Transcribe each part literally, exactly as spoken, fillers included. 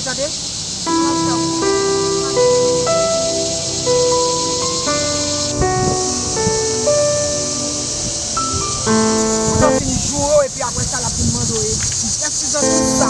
Tande? Pou yo vin joure w, epi apre sa, l ap vin mande w eskiz. Eskize tout sa.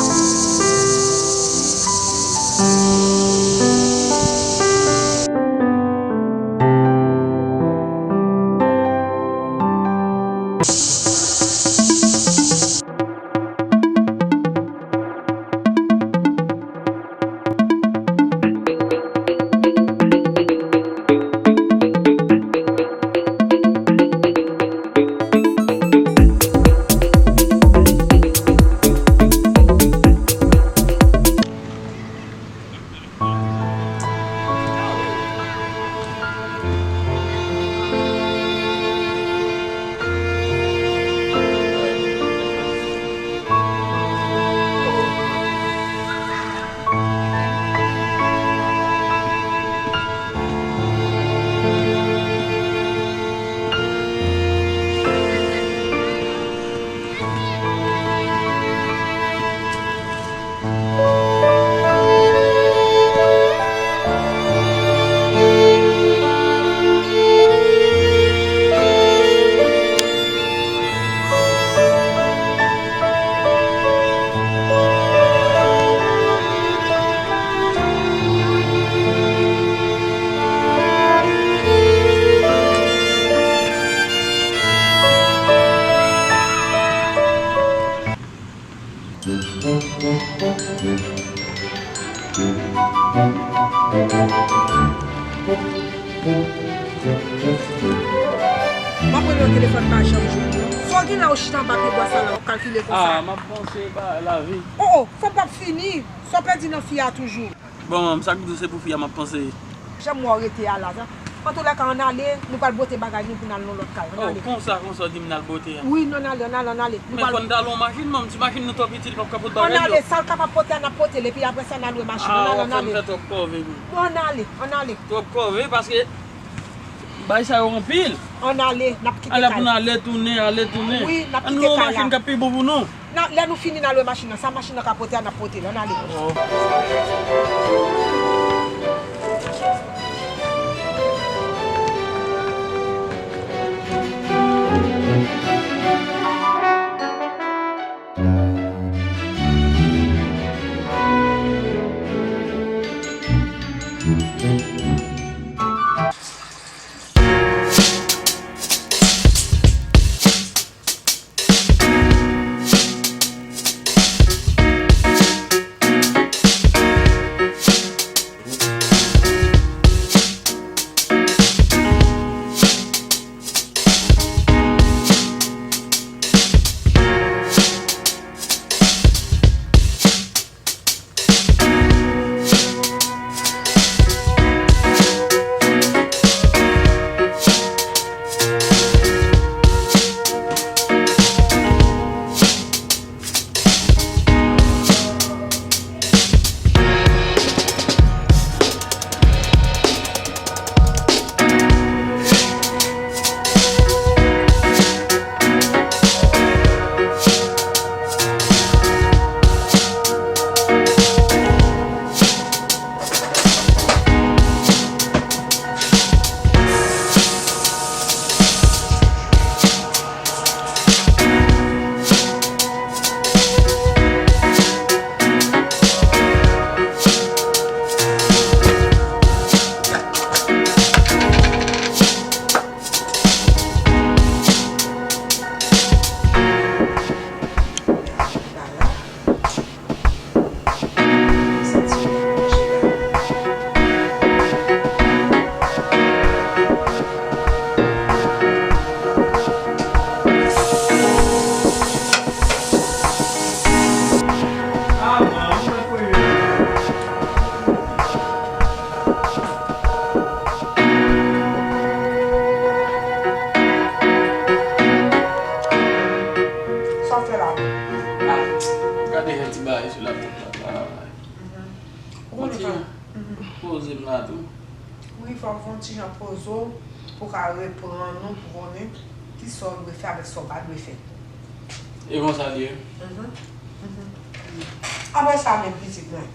M ap rele w telefòn pa janm jwenn non. Sa w gen la ou chita anba pye bwa sa la w ap kalkile konsa. Ah, m ap panse ba lavi. Oh, oh, fò m p ap fini. Sa w pèdi nan fi a toujou. Bon, manman, sa k di w se pou fi a m ap panse. Janm wè w rete a la, sa. Antoulèka, ann ale, nou pral bwote bagay nou pou n al nan lòt kay. Ann ale. Oh, konsa, konsa w di m n al bwote a? Wi, ann ale, ann ale, ann ale. Men fò n t al yon machin, manman, ti machin nou twò piti, li p ap ka pote bagay yo. Ann ale, sa l kapab pote a, n ap pote l, epi apre sa, n a lwe machin. Ann ale, ann ale. Ah, w ap fè m fè twòp kòve, manman. Bon, ann ale, ann ale. Twòp kòve, paske bagay sa yo anpil. Ann ale, n ap kite kay la. Ale pou n ale tounen, ale tounen. Wi, n ap kite kay la. Ann lwe yon machin k ap pi bon pou nou. Nan, lè nou fini nan lwe machin nan, sa machin nan ka pote a, n ap pote l. Ann ale. Sa w fè la menm? Ah, gade yon ti bagay sou laptop la. Ah. Ou konnen sa. Poze m la tou. Wi, fò w fè yon ti jan poze w pou w ka reprann ou, pou konnen kisa w dwe fè avèk sa w pa dwe fè. E konsa l ye? Mhm. Mhm. Apre sa menm, pitit mwen,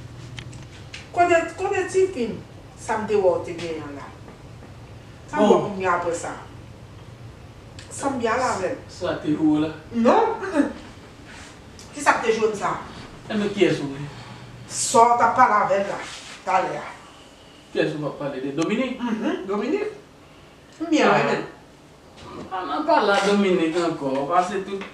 Kote, kote tifi m? Sa m te wè w te genyen an la. Sa m wè pou m gen apre sa? Sa m gen al avè l? Sa te ou la? Non. Mm-mm. Kisa k te jwenn sa? Enben, kiyès ou ye? Sa w t ap pale avè l la, talè a. Kiyès ou t ap pale de Dominique? Mhm, Dominique. M byen renmen l. M pa nan pale a Dominique ankò, paske tout,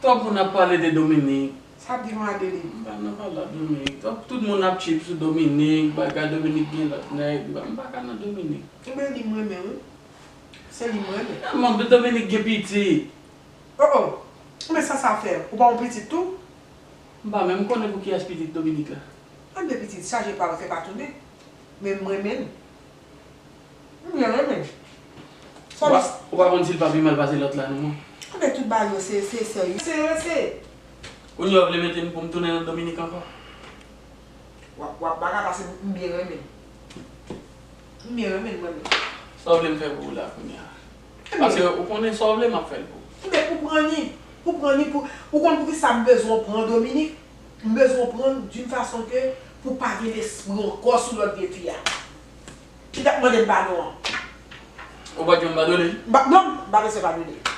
twòp moun ap pale de Dominique. Sa ap di nou a de li? M pa nan pale a Dominique. Twòp, tout moun ap trip sou Dominique, bagay Dominique gen lòt nèg, m pa ka nan Dominique. Enben, li m renmen, wi. Se li m renmen. Manman, Dominique gen pitit. Oh, oh. Men sa sa fè? Ou pa yon pitit tou? M pa menm konnen pou kiyès pitit Dominique la. Anben pitit, chaje pa fè pa tounen. Men m renmen l. M byen renmen l. Ou pa, ou pa konn si l pa pi mal pase lòt la non, man. Anben tout bagay yo se, se, se, se, se. Kounye a w vle mete m pou m tounen nan Dominique ankò? W ap, w ap bagay paske m byen renmen l. M byen renmen l mwen menm. Sa w vle m fè pou ou la kounye a? Paske ou konnen sa w vle m ap fè l pou ou. Enben pou pran li, pou pran li, pou, ou konn poukisa m bezwen w pran Dominique? M bezwen w pran l d'une façon que pou pa gen lespri ankò sou lòt vye fi a. Ki t ap mande m padon an. Ou pa t janm padone l? M pa, non, m pa bezwen padone l.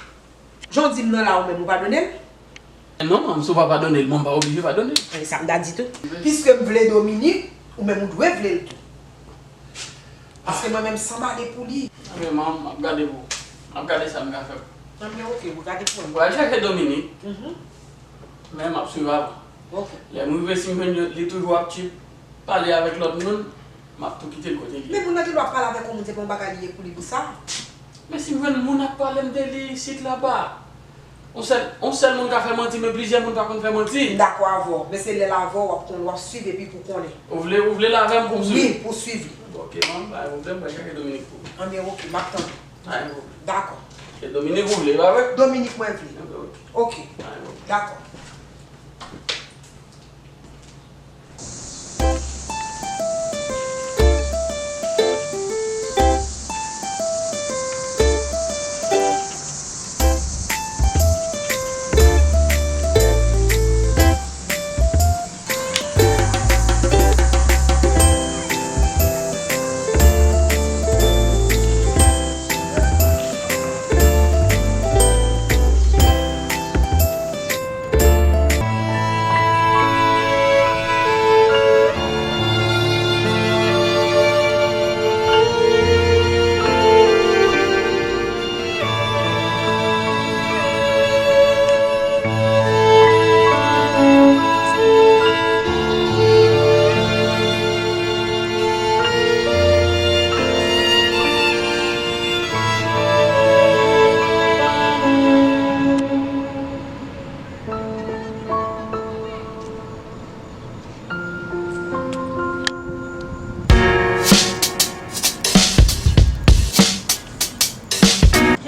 Jan w di m nan la ou menm ou padone l? Non, manman, si w pa padone l, mwen m pa oblije padone l. E sa m ta di tou. Piske m vle Dominique, ou menm ou dwe vle l tou. Paske mwen menm m sanbale pou li. Anben, manman, m ap gade pou ou. M ap gade sa m ka fè pou ou. Anben, oke, ou gade pou mwen. M pral chèche Dominique. Mhm. Men m ap swiv avan. Oke. Lè m rive, si m jwenn li toujou ap trip, pale avèk lòt moun, m ap tou kite l kote l ye. Men moun nan gen dwa pale avèk yon moun, se pa yon bagay li ye pou li pou sa. Men si m jwenn moun ap pale m de li isit laba. Yon sèl, yon sèl moun ka fè manti, men plizyè moun pa konn fè manti. M dakò avè w, men se lè l avè w w ap konn, w ap swiv epi pou konnen. Ou vle, ou vle l avè m pou m swiv? Wi, pou swiv li. Bon, oke, manman, pa gen pwoblèm, m pral chèche Dominique pou ou. Anben, oke, m ap tann ou. Pa gen pwoblèm. Dakò. Se Dominique ou vle, pa vre? Dominique mwen vle. Anben, oke. Oke. Pa gen pwoblèm. Dakò.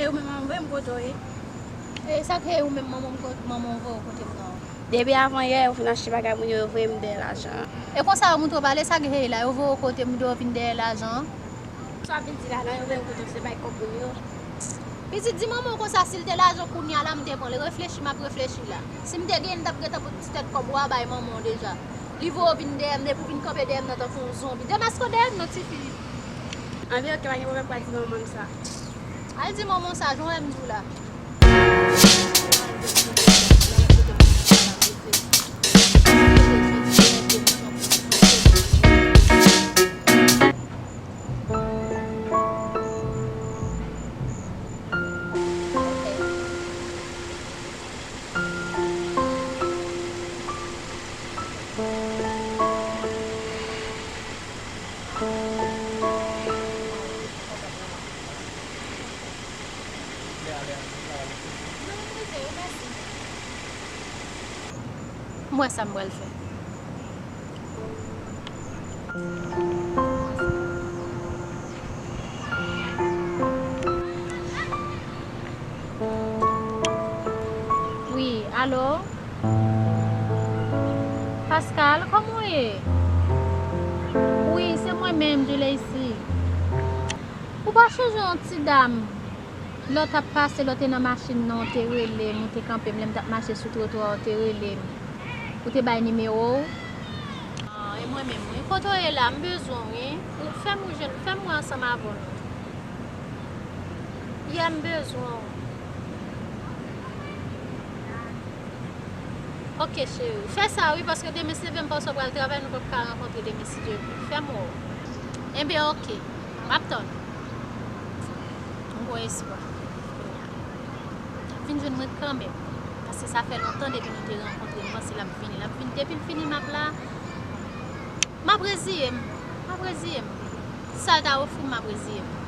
Hey, ou menm, manman, voye m kote w ye. E sa k, hey, ou menm, manman, m ko-, manman, w voye w kote m nan. Depi avan yè, ou fin achte bagay moun yo, yo voye m dèyè lajan. E konsa yo montre w pale, sa k, hey, la, yo voye w kote m, yo vin dèyè lajan. Sa w ap vin di la, la, yo voye m kote w, se bay kòb moun yo. Pitit, di manman w konsa, si l te lajan kounye a la, m te pran l. Reflechi, m ap reflechi la. Si m te genyen, m t ap gentan pran ti tèt kòb ou a bay manman w deja. Li voye w vin dèyè m, depi w vin kanpe dèyè m nan tankou yon zonbi. Demaske w dèyè m non, tifi. Anben, oke, pa gen pwoblèm, m pral di manman m sa. Al di manman w sa, jan w wè m di w la. M wè sa m pral fè. Wi, alo? Pascal, kòman w ye? Wi, se mwen menm, Juleisy. Ou pa chonje yon ti dam? Lè w t ap pase, lè w te nan machin nan, w te rele m, ou te kanpe m, lè m t ap mache sou twotwa a, w te rele m. Ou te bay nimewo w? Ah, e Mwen menm, wi. Kote w ye la? M bezwen w, wi. Ou fè m ou jwenn, fè m wè ansanm avè w. Yeah, m bezwen w. Ok, cheri. Fè sa, wi, paske demen se leve m panse w pral travay, nou p ap ka rankontre demen, si Dye vle. Fè m wè w. Enben, ok. M ap tann. M gen espwa. L ap vin jwenn mwen kanmenm. Paske sa fè lontan depi nou te rankontre, m panse l ap vini. L ap vini. Depi l vini, m ap la. M ap reziye m. M ap reziye m. Sa l ta ofri m, m ap reziye m.